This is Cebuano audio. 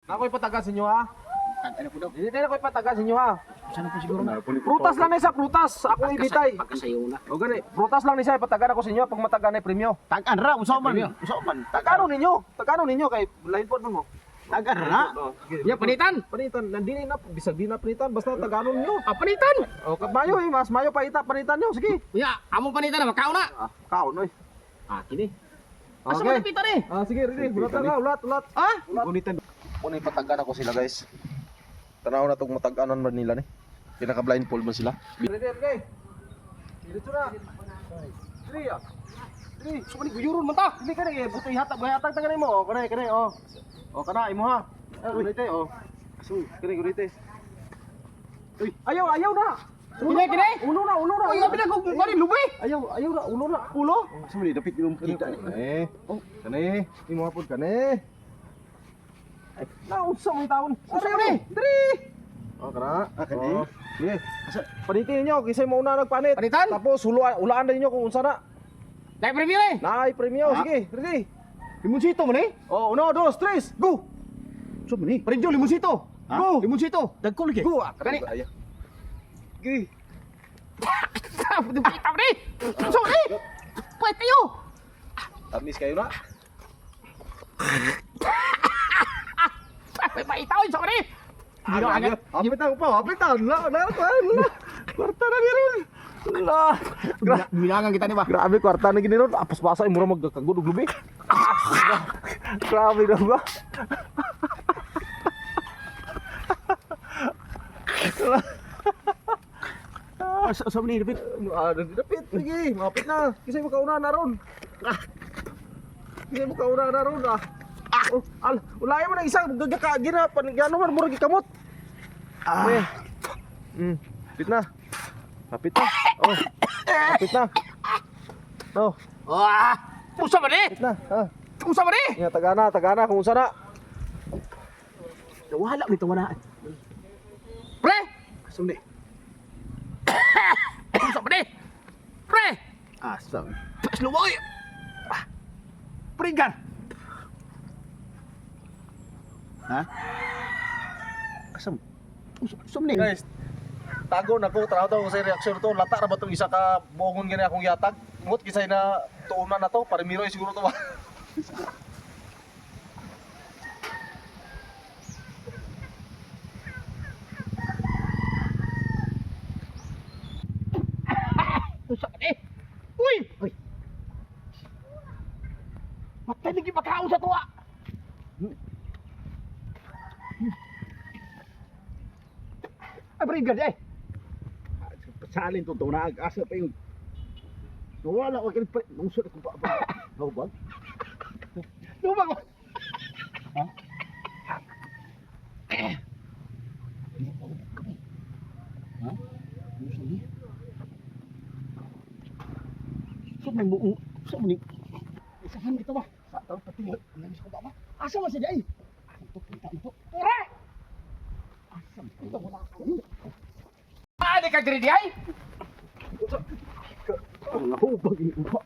Nakoy patagan sa inyo ha. Ano po daw? Dili na ko'y patagan sa inyo ha. Saan po siguro na? Prutas lang ni sa prutas. Ako ibitay. Pagkasayo na. O gani, prutas lang ni siya ipatagan ako sa inyo pag matagan ay premyo. Tagan ra unsa man? Unsa man? Tagano ninyo? Tagano ninyo kay lain pod mo. Tagan ra. Oh, sige. Ya, panitan. Panitan, nandini na bisag di na panitan basta tagano ninyo. Ah, panitan. O mayo eh, mas mayo pa ita panitan nyo, sige. Ya, among panitan na makaon na. Ah, kaon oy. Ah, kini. Asa man Okay. pita ni? Ah, sige, ready. Ulat na, ulat, ulat. Ah? Gunitan. Muna ipatagan ako sila, guys. Tanaw na tong matag-anan man nila ni. Pinaka blindfold man sila. Ready, ready. Diretso na. Three, ah. Three. So man guyuron man ta. Dili ka na eh, butoy hatag, buhay hatag taga nimo. Oh, kanay, kanay, oh. Oh, kana imo ha. Ay, gunite, oh. Asu, kanay gunite. Uy, ayaw, ayaw na. Ulo Kini, na, kini. Ulo na, ulo na. Uy, abi na ko kani lubi. Ayaw, ayaw na, ulo na. Ulo. Unsa man dapit imong kita ni? Eh, oh, kani, imo hapon kani. Ay, naunsa mo taon? Unsa man ni? Diri. Oh, kana. Ah, kani? Oh, Sige. Panitin ninyo, kisay mo una nagpanit. Panitan? Tapos hulaan, ulaan na ninyo kung unsa na. Dai premyo ni. Naay premyo, Ah. sige, ready. Limoncito man eh. Oh, uno, dos, tres, go. Unsa man ni? Parinjo limoncito. Ha? Go. Limoncito. Dagko lagi. Go. Ah, Kani. Kani. Sige. Pita ni. So ni. Pwede kayo. Tamis kayo na. Ay, maitaw so ni. Gino agad. Hapit ako pa, hapit na. La, la, la, la. Kwarta na ni ron. La. Bilangan kita ni ba? Grabe, kwarta na gini ron. Apas basa, mura magkakagod og lubi. Grabe na ba? Asa unsa man ni dapit? Ah, dapit, sige, mapit na. Kasi mo kauna na ron. Ah. Kasi mo kauna na ron ah. Oh, al, ulay mo na isa, gagaka gina pan gano man murag gikamot. Ah. Eh. Pit na. Kapit na. Oh. Kapit na. Oh, Ah! Usa man ni. kapit na. Ah. Usa man ni. Ya, tagana, tagana kung unsa na. Wala ni tawana. Pre! Asa man ni? Usa man ni. Pre! Asa. Pas lumoy. Ah. Pringgan. Ha? Asa man? Unsa man ni? Guys, tago na ko, tanaw ko sa reaksyon to. Lata ra ba tong isa ka buongon gani akong yatag? Ngut kisay na tuunan na to, para miroy siguro to ba. Usa man ni. Uy! Uy. Matay lagi pagkaon sa tuwa. Ay pringgan eh. Salin to tawana asa pa yung Wala ko kini pre. Nungsod ako pa. Hubag. Lumang. Ha? Ha? Unsa ni? Sa may buong sa man ni? Isahan kita ba? Sa taon pati mo. Namis ko ba ba? Asa man siya ay? Asa to kita mo to. Pura! Asa man ito wala ka. Paano ka diri di ay? Ang hubag ni upa.